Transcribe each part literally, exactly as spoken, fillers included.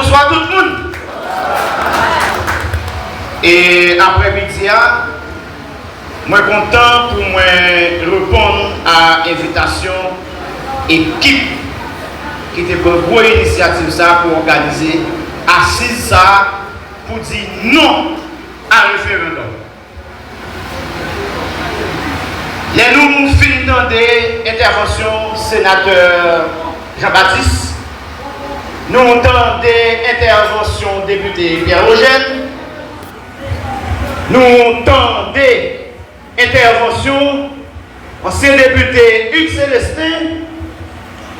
Bonswa tout moun. E aprè midi a, mwen kontan pou mwen reponn a envitasyon ekip ki te pran gwo inisyativ sa pou òganize asiz sa pou di non a referandòm. Lè nou fin tande entèvansyon senatè Jean Baptiste, nou tande entèvansyon depite Pierre Eugène, nou tande entèvansyon ansyen depite Hugues Célestin,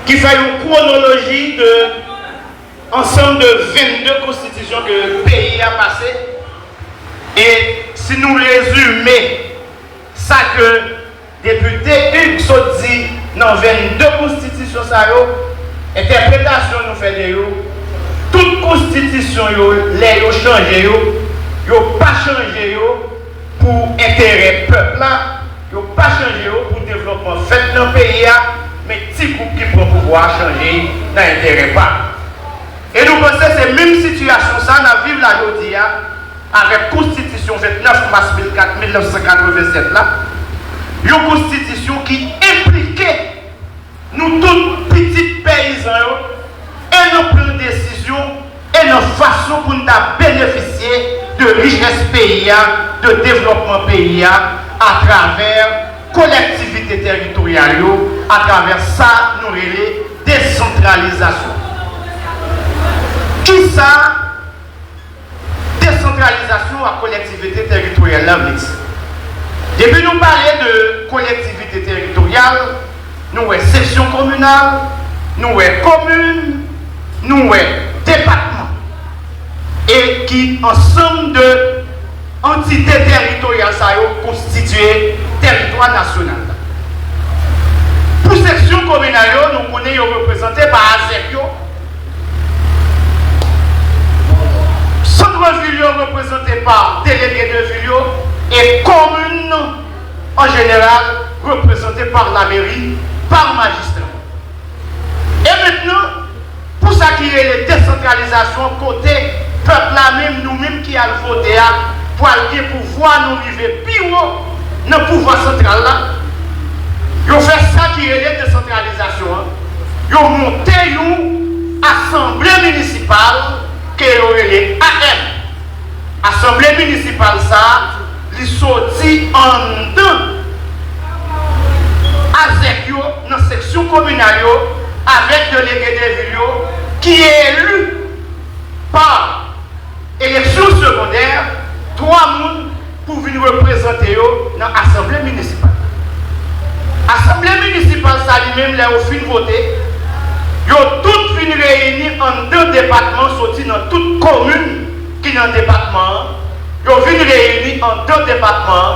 ki fè yon kwonoloji de ansanm de vennde konstitisyon ke peyi a pase. E si nou rezime sa ke depite Hugues sot di nan vennde konstitisyon sa yo, entèpretasyon nou fè de yo, tout konstitisyon yo, lè yo chanje yo, yo pa chanje yo pou enterè pèp la, yo pa chanje yo pou devlòpman fèt nan peyi a, men ti gwoup ki pran pouvwa a chanje nan enterè pa yo. E nou panse se menm sitiyasyon sa n ap viv la jodi a avèk konstitisyon vennèf mas mil kat, mil nèf san katrevennsèt la, yon konstitisyon ki enplike nou tout pitit peyizan yo, e nan pran desizyon, e nan fason pou n ta benefisye de richès peyi a, de devlòpman peyi a, atravè kolektivite teritoryal yo, atravè sa nou rele desantralizasyon. Kisa desantralizasyon ak kolektivite teritoryal la vle di? Depi nou pale de kolektivite teritoryal, nou wè seksyon kominal, nou wè komin, nou wè depatman. E ki ansanm de antite teritoryal sa yo konstitye tèritwa nasyonal la. Pou seksyon kominal yo, nou konnen yo reprezante pa azèk yo, sant vil yo reprezante pa delege de vil yo, e komin an jeneral reprezante pa lameri, pa majistra. E mentnan, pou sa ki rele desantralizasyon, kote pèp la menm, nou menm ki al vote a, pral gen pouvwa, nou rive pi wo nan pouvwa santral la, yo fè sa ki rele desantralizasyon an. Yo monte yon asanble minisipal ke yo rele A M. Asanble minisipal sa a, li soti anndan azèk yo nan seksyon kominal yo avèk delege de vil yo ki eli pa eleksyon segondè twa moun pou vin reprezante yo nan asanble minisipal. Asanble minisipal sa li menm, lè yo fin vote, yo tout vin reyini anndan depatman, soti nan tout komin ki nan depatman an, yo vin reyini anndan depatman an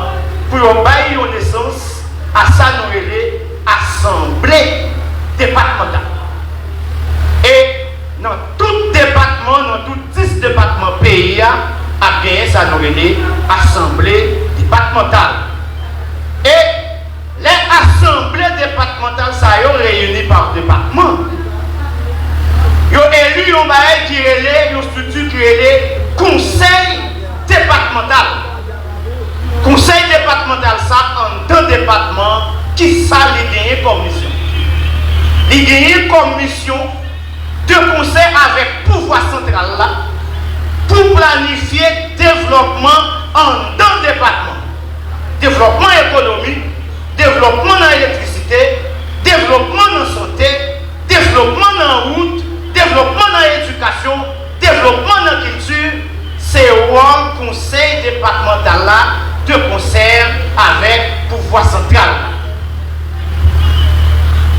pou yo bay yon nesans a sa nou rele asanble depatmantal. E nan tout depatman, nan tout dis depatman peyi a, ap genyen sa nou rele asanble depatmantal. E lè asanble depatmantal sa yo reyini pa depatman, yo eli yon bagay ki rele, yon estrikti ki rele konsèy depatmantal. Konsèy depatmantal sa anndan depatman, kisa li genyen kòm misyon? Li genyen kòm misyon de konsè avèk pouvwa santral la pou planifye devlòpman anndan depatman. Devlòpman ekonomik, devlòpman nan elektrisite, devlòpman nan sante, devlòpman nan wout, devlòpman nan edikasyon, devlòpman nan kilti, se wòl konsèy depatmantal la de konsè avèk pouvwa santral la.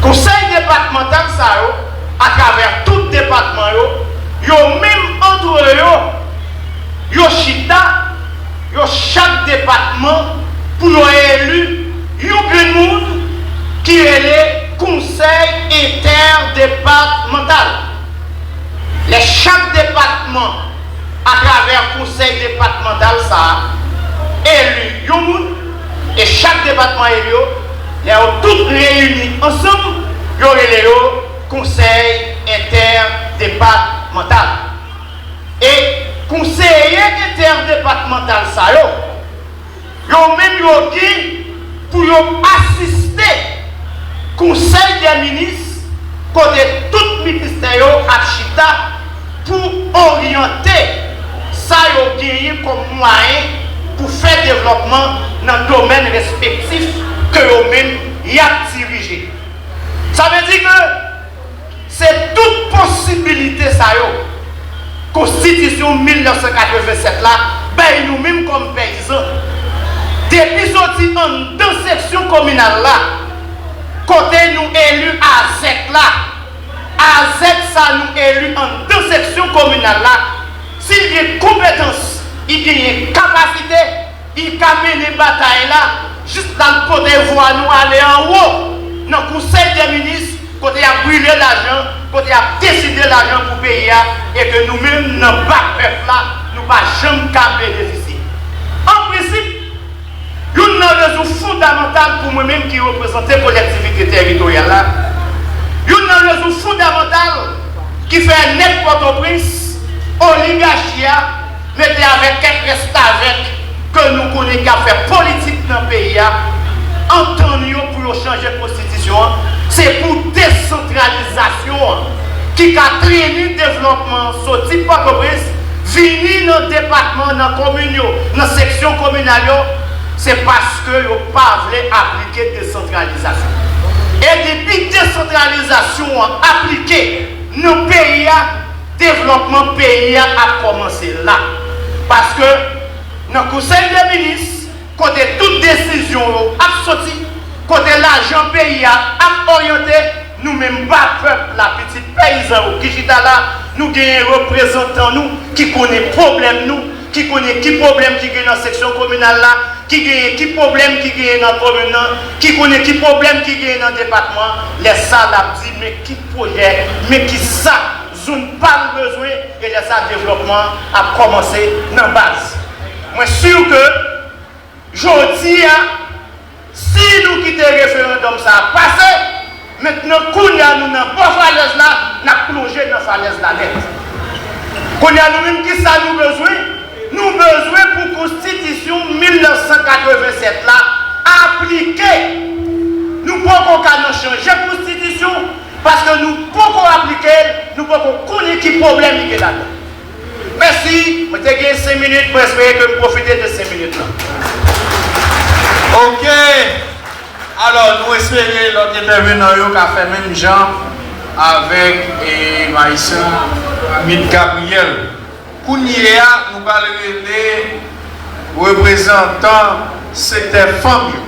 Konsèy depatmantal sa yo, atravè tout depatman yo, yo menm antre yo, yo chita, yo chak depatman pou yo eli yon grenn moun ki rele konsèy entèdepatmantal. Lè chak depatman, atravè konsèy depatmantal sa a, eli yon moun, e chak depatman eli yo, lè yo tout reyini ansanm, yo rele yo konsèy entèdepatmantal. Konseye entèdepatmantal sa yo, yo menm yo gen pou yo asiste Konsèy dè Minis, kote tout ministè yo ap chita pou oryante sa yo genyen kòm mwayen pou fè devlòpman nan domèn respektif ke yo menm y ap dirije. Sa vle di ke se tout posibilite sa yo Konstitisyon mil nèf san katreven sèt la bay nou menm kòm peyizan. Depi soti anndan seksyon kominal la, kote nou eli azèk la, azèk sa nou eli anndan seksyon kominal la, si l gen konpetans, li genyen kapasite, li ka mennen batay la jis l al pote vwa nou ale anwo nan Konsèy dè Minis, kote y ap brile lajan, kote y ap deside lajan pou peyi a, e ke nou menm nan ba pèp la, nou pa janm ka benefisye. An prensip, youn nan rezon fondamantal pou mwen menm ki reprezante kolektivite teritoryal la, youn nan rezon fondamantal ki fè nèg Pòtoprens, oligachi a, mete avèk kèk restavèk ke nou konnen k ap fè politik nan peyi a, antann yo pou yo chanje konstitisyon an, se pou desantralizasyon an ki ka trennen devlòpman an soti Pòtoprens, vini nan depatman, nan komin yo, nan seksyon kominal yo, se paske yo pa vle aplike desantralizasyon. E depi desantralizasyon an aplike nan peyi a, devlòpman peyi a ap kòmanse la. Paske nan Konsèy dè Minis, kote tout desizyon yo ap soti, kote lajan peyi a ap oryante, nou menm ba pèp la, pitit peyizan yo ki chita la, nou genyen reprezantan nou ki konnen pwoblèm nou, ki konnen ki pwoblèm ki gen nan seksyon kominal la, ki genyen ki pwoblèm ki genyen nan komin nan, ki konnen ki pwoblèm ki genyen nan depatman an. Lè sa l ap di men ki pwojè, men ki sa zòn pa l bezwen, e lè sa devlòpman an ap kòmanse nan baz. Mwen si ke jodi a, si nou kite referandòm sa a pase, mentnan kounye a nou nan bò falèz la, n ap plonje nan falèz la nèt. Kounye a nou menm ki sa nou bezwen? Nou bezwen pou konstitisyon mil nèf san katreven sèt la aplike. Nou poko ka nan chanje konstitisyon, paske nou poko aplike l, nou poko konnen ki pwoblèm li gen ladan. Mèsi, mwen te gen senk minit, mwen espere ke m pwofite de senk minit lan. Ok. Alò, nou espere lòt entèvenan yo ka fè menm jan avèk, e, Maïs Mit Gabriel. Kounye a, nou pral rele reprezantan sektè fanm yo.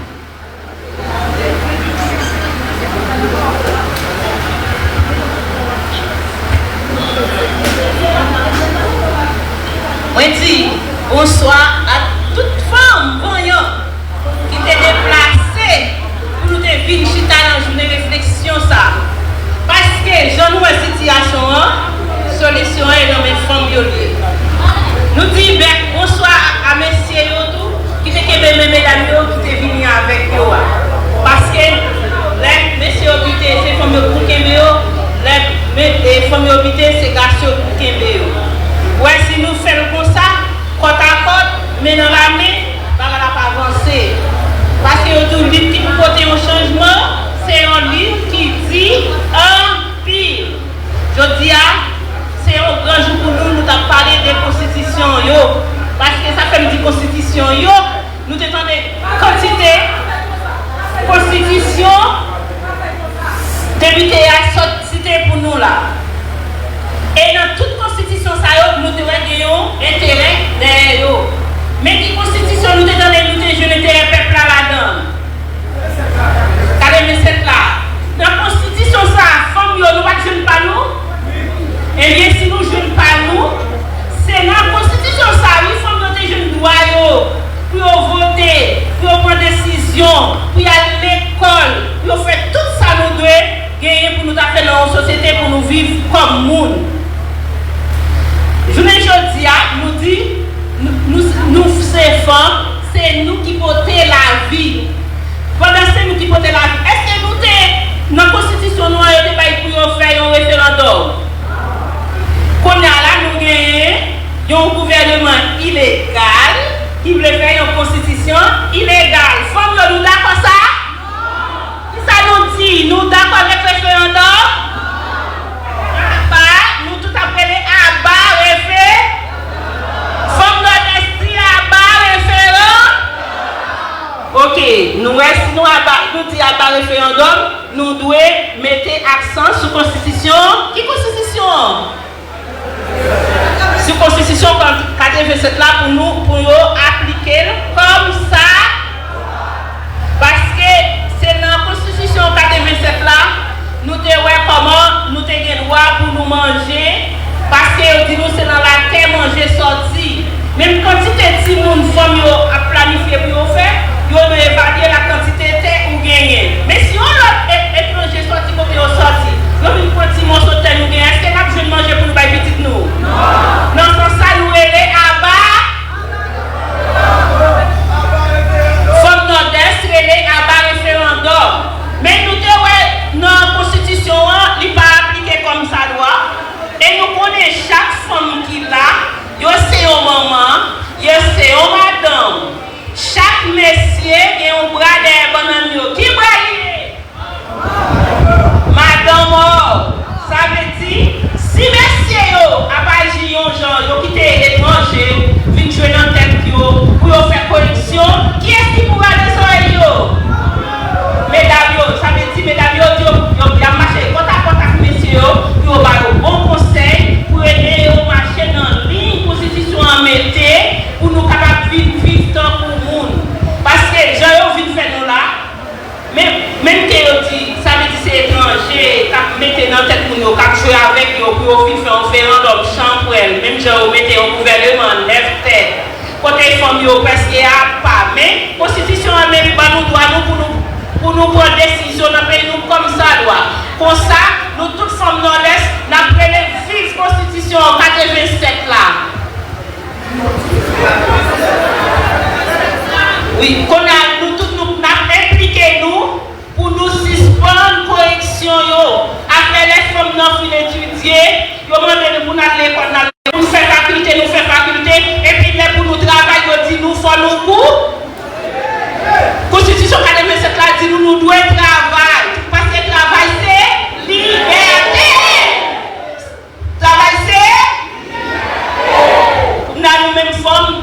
Mwen di bonswa a tout fanm vanyan ki te deplase pou nou te vin chita nan jounen refleksyon sa a. Paske, jan nou wè sitiyasyon an, solisyon an e nan men fanm yo l ye. Nou di bèk bonswa a mesye yo tou, ki te kenbe men medam yo ki te vini avèk yo a. Paske lè mesye yo kite, se fanm yo ki pou kenbe yo, lè men, e, fanm yo kite, se gason yo ki pou kenbe yo. Ou wè, si nou fè l konsa, kòt a kòt, men nan la men, bagay la pa vanse. Paske yo di w lit ki pou pote yon chanjman, se yon lit ki di anpil. Jodi a, se yon gran jou pou nou, nou t ap pale de konstitisyon yo. Paske sa fè m di konstitisyon yo, nou te tande kantite konstitisyon depite a sot site pou nou la. E nan tout konstitisyon sa yo, nou te wè gen yon enterè dèyè yo. Men ki konstitisyon nou te tande, nou te jwenn enterè pèp la ladan l? Gade men sèt la. Nan konstitisyon sa a, fanm yo, nou pa t jwenn pa nou? Ebyen, si nou jwenn pa nou, se nan konstitisyon sa a, wi, fanm yo te jwenn dwa yo pou yo vote, pou yo pran desizyon, pou y al lekòl, pou yo fè tout sa nou dwe genyen pou nou ta fè nan yon sosyete pou nou viv kòm moun. Jounen jodi a, nou di, nou, nou, nou se fanm, se nou ki pote lavi. Pandan se nou ki pote lavi, èske nou te, nan konstitisyon nou an, yo te bay pou yo fè yon referandòm? Kounye a la, nou genyen yon gouvènman ilegal, ki vle fè yon konstitisyon ilegal. Fanm yo, nou dakò sa? Kisa nou di? Nou dakò avèk referandòm? Aba, nou tout ap rele aba refe-, fanm Nòdès di aba referan-, Ok, nou wè si nou aba, nou di aba referandòm, nou dwe mete aksan sou konstitisyon. Ki konstitisyon? Sou konstitisyon katrevennsèt la pou nou, pou yo aplike l kòm sa. Paske se nan konstitisyon katrevennsèt la, nou te wè kòman nou te gen dwa pou nou manje, paske yo di nou se nan latè manje sòti. Menm kantite timoun fanm yo ap planifye pou yo fè, yo dwe evalye la kantite tè ou genyen. Men si yon lòt e-, etranje sòti kote yo sòti, yo vin pran ti moso tè nou genyen, èske n ap jwenn manje pou nou bay pitit nou? Non. Nan sans sa, nou rele aba. Fanm Nòdès rele aba referandòm. Men nou te wè nan konstitisyon an, li pa aplike kòm sa dwa. E nou konnen chak fanm ki la, yo se yon manman, yo se yon madanm. Chak mesye gen yon bra dèyè bannann yo. Ki bra li ye? Madanm Or, sa vle di, si mesye yo ap aji yon jan, yo kite etranje vin jwe nan tèt yo pou yo fè koleksyon, kiyès ki pou rale zòrèy yo? Medam yo, sa vle di medam yo, yo, yo, y ap mache pòt a pòt ak mesye yo pou yo ba yo bon konsèy, pou ede yo mache nan liy konstitisyon an mete, pou nou kapab vin viv tankou moun. Paske jan yo vin fè nou la, men, menm ke yo di, sa vle di se etranje k ap mete nan tèt moun yo, k ap jwe avèk yo pou yo vin fè yon referandòm chanpwèl, menm jan yo mete yon gouvèneman nèf tèt, kote fanm yo prèske apa. Men, konstitisyon an menm ban nou dwa nou pou nou, pou nou pran desizyon nan peyi nou kòm sa dwa. Konsa, nou tout fanm Nòdès, n ap rele viv konstitisyon katrevennsèt la. Wi, kounye a, nou tout nou, n ap enplike nou pou nou sispann koreksyon yo. Apre lè fanm nan fin etidye, yo mande nou pou n al lekòl, n al, pou n fè fakilte, nou fè fakilte, epi lè pou nou travay, yo di nou fò nou kou. Konstitisyon katrevennsèt la di nou nou dwe travay, paske travay se libète. Travay se. Kounye a nou menm fanm,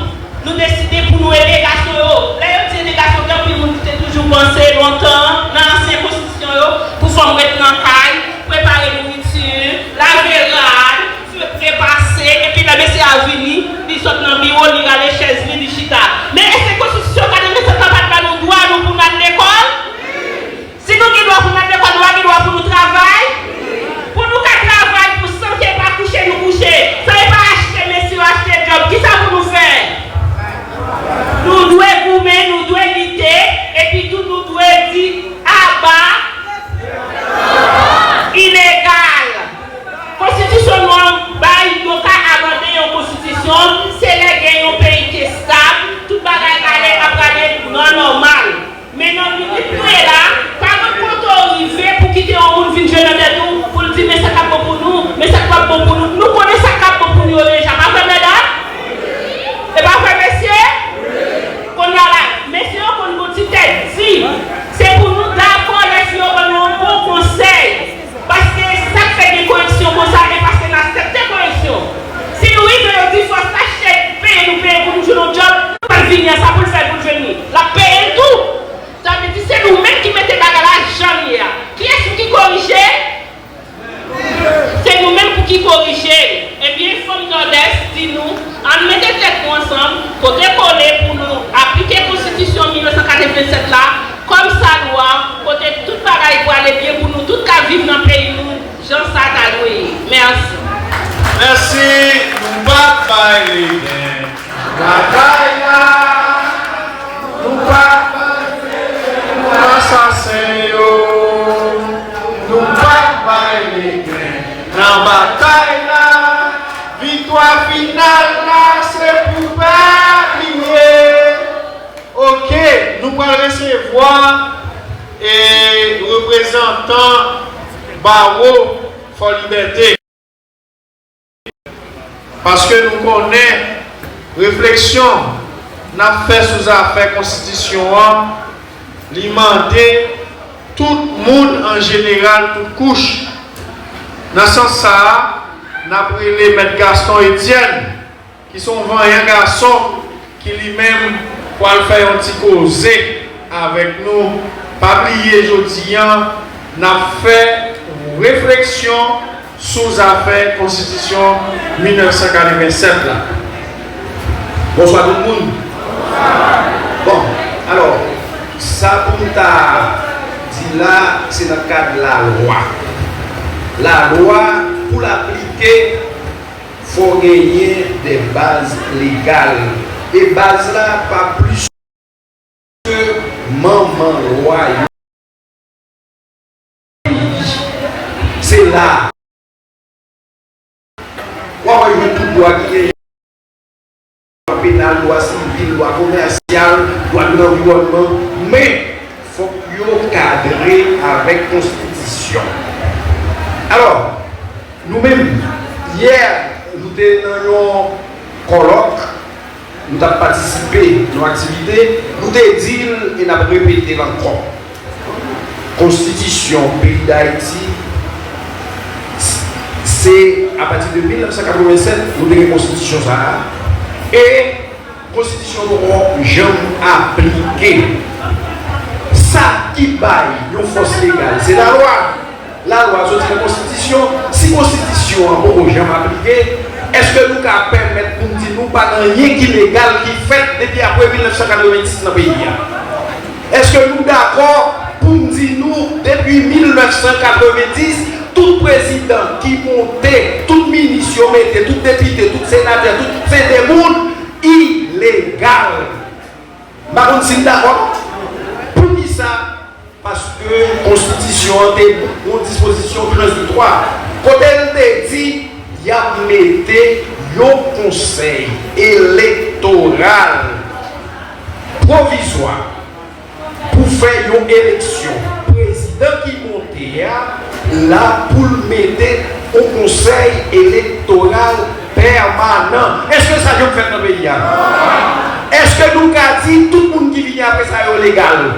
nou deside pou nou ede gason yo. Lè yo di ede gason, gen anpil moun ki te toujou panse lontan, nan ansyen konstitisyon yo, pou fanm ret nan kay, prepare nouriti, lave rad, fè, fè pase, epi lè mesye a vini, li sot nan biwo, li rale chèz li, li chita. Men èske konstitisyon katrevennsèt la pa t ba nou dwa nou pou n al lekòl? Si nou gen dwa pou n al lekòl, nou pa gen dwa pou nou travay? Pou nou ka travay pou san ke pa kouche nou kouche, san e pa achte mesye yo achte djòb, kisa pou nou fè? Nou dwe goumen, nou dwe lite, epi tou nou dwe di aba ilegal. Konstitisyon nou an bay nou ka amande yon konstitisyon, se lè gen yon peyi ki estab, tout bagay ale, ap ale nan nòmal. Men nan minit nou ye la, pa gen kote w rive pou kite yon moun vin jwe nan tèt ou, pou l di, men sa k ap bon pou nou, men sa k p ap bon pou nou. Nou konnen sa k ap bon pou nou yo deja, pa vre, medam? E pa vre, mesye? Kounye a la, mesye yo konn gon ti tèt di, se pou nou dakò lè fi yo ban nou yon bon konsèy. Paske sa k fè gen koreksyon konsa, e paske n aksepte koreksyon. Si nou rive yo di fò n achte peye nou peye pou nou jwenn yon djòb, nou pa t vini a sa pou l fè pou l jwenn li. L ap peye l tou. Sa vle di se nou menm ki mete bagay la jan l ye a. Kiyès ki korije? Se nou menm pou ki korije l. Ebyen, fanm Nòdès di nou, ann mete tèt nou ansanm, pote kole pou nou aplike konstitisyon mil nèf san katrevennsèt la, kòm sa dwa, kote tout bagay prale byen pou nou tout ka viv nan peyi nou, jan sa ta dwe ye. Mèsi. Mèsi, nou p ap bay legen. Batay la, nou p ap bay legen pou asasen yo. Nou p ap bay legen nan batay la. Viktwa final la, se pou pèp li ye. Ok, nou pral resevwa e reprezantan bawo Fò Libète. Paske nou konnen Refleksyon n ap fè sou zafè konstitisyon an, li mande tout moun an jeneral, tout kouch. Nan sans sa a, n ap rele Mèt Gaston Etienne, ki se yon vanyan gason ki li menm pral fè yon ti koze avèk nou. Pa bliye jodi a, n ap fè refleksyon sou zafè konstitisyon mil nèf san katrevennsèt la. Bonswa tout moun. Bon, alò, sa pou m ta di la, se nan kad lalwa. Lalwa, pou l aplike, fò genyen de baz legal. E baz la pa plis ke manman lwa yo. Se la w ap jwenn tout dwa ki genyen, dwa penal, dwa sivil, dwa komèsyal, dwa de lanviwònman, men fòk yo kadre avèk konstitisyon. Alò, nou menm, yè, nou te nan yon kòlòk, nou t ap patisipe nan yon aktivite, nou te di l e n ap repete l ankò. Konstitisyon peyi Dayiti, se apati de mil nèf san katrevennsèt, nou te gen konstitisyon sa a. E konstitisyon poko janm aplike. Sa ki bay yon fòs legal, se lalwa. Lalwa soti nan konstitisyon. Si konstitisyon an poko janm aplike, èske nou ka pèmèt pou n di nou pa gen anyen ki legal ki fèt depi apre mil nèf san katrevenndis nan peyi a? Èske nou dakò pou n di nou, depi mil nèf san katrevenndis, tout prezidan ki monte, tout minis yo mete, tout depite, tout senatè, tout se de moun ilegal? M pa konn si n dakò, non. Poukisa? Paske konstitisyon an te yon dispozisyon tranzitwa, kote l te di y ap mete yon konsèy elektoral pwovizwa pou fè yon eleksyon. Prezidan ki monte a la pou l mete yon konsèy elektoral pèmanan. Èske sa janm fèt nan peyi a? Èske nou ka di tout moun ki vini apre sa yo legal?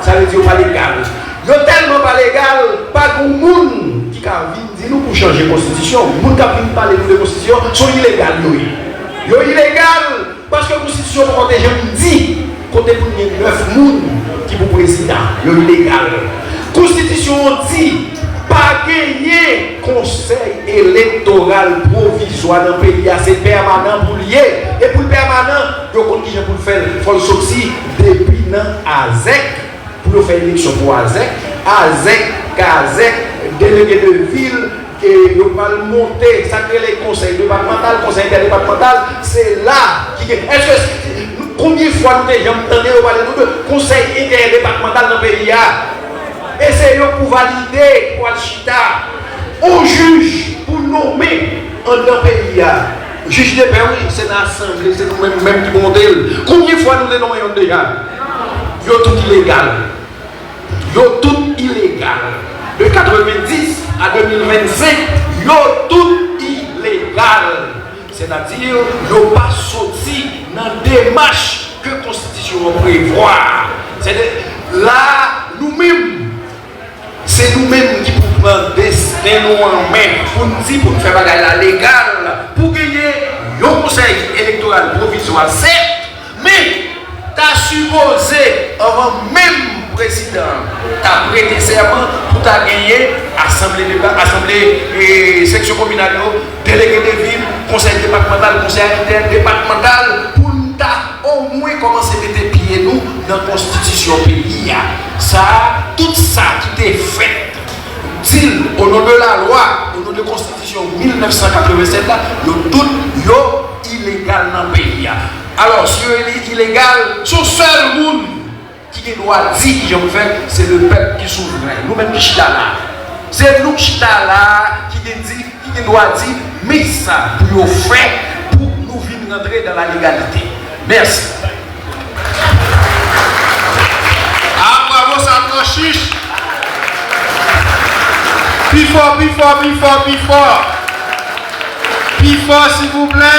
Sa vle di yo pa legal. Yo tèlman pa legal, pa gen moun ki ka vin di nou pou chanje konstitisyon. Moun k ap vin pale nou de konstitisyon, se yon ilegal yo ye. Yo ilegal paske konstitisyon poko te janm di kote pou n gen nèf moun ki pou prezidan. Yo ilegal. Konstitisyon an di pa genyen konsèy elektoral pwovizwa nan peyi a, se pèmanan pou l ye. E pou l pèmanan, yo konn kijan pou l fè l. Fò l soti depi nan azèk pou yo fè eleksyon pou azèk, azèk, kazèk, delege de vil, e yo pral monte sa k rele konsèy depatmantal, konsèy entèdepatmantal, se la ki gen. Èske, konbyen fwa nou te janm tande yo pale nou de konsèy entèdepatmantal nan peyi a? E se yo pou valide, pou al chita. On jij pou nonmen anndan peyi a. Jij de pè, wi, se nan asanble, se nou menm menm ki pou monte l. Konbyen fwa nou te nonmen youn deja? Yo tout ilegal. Yo tout ilegal. De katrevenndis a de mil vennsenk, yo tout ilegal. Sètadi, yo pa soti nan demach ke konstitisyon an prevwa. Sètadi, la, nou menm, se nou menm ki pou pran desten nou an men, pou n di, pou n fè bagay la legal, pou genyen yon konsèy elektoral pwovizwa, sèt, men ta sipoze, anvan menm prezidan an ta prete sèman, pou ta genyen asanble deba, asanble, e, seksyon kominal yo, delege de vil, konsèy depatmantal, konsèy entèdepatmantal, pou n ta omwen kòmanse mete pye nou nan konstitisyon peyi a. Sa a, tout sa ki te fèt, di l, o non de lalwa, o non de konstitisyon mil nèf san katrevennsèt la, yo tout, yo ilegal nan peyi a. Alò, si yo ilegal, se yon sèl moun ki gen dwa di kijan pou fè, se lepèp ki souvren. Nou menm ki chita la. Se nou ki chita la, ki gen di, ki gen dwa di, men sa pou yo fè pou nou vin rantre dan la legalite. Mèsi. Ah, bravo, sa twò chich. Pi fò, pi fò, pi fò, pi fò. Pi fò, silvouplè.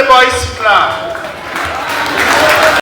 bò isit la.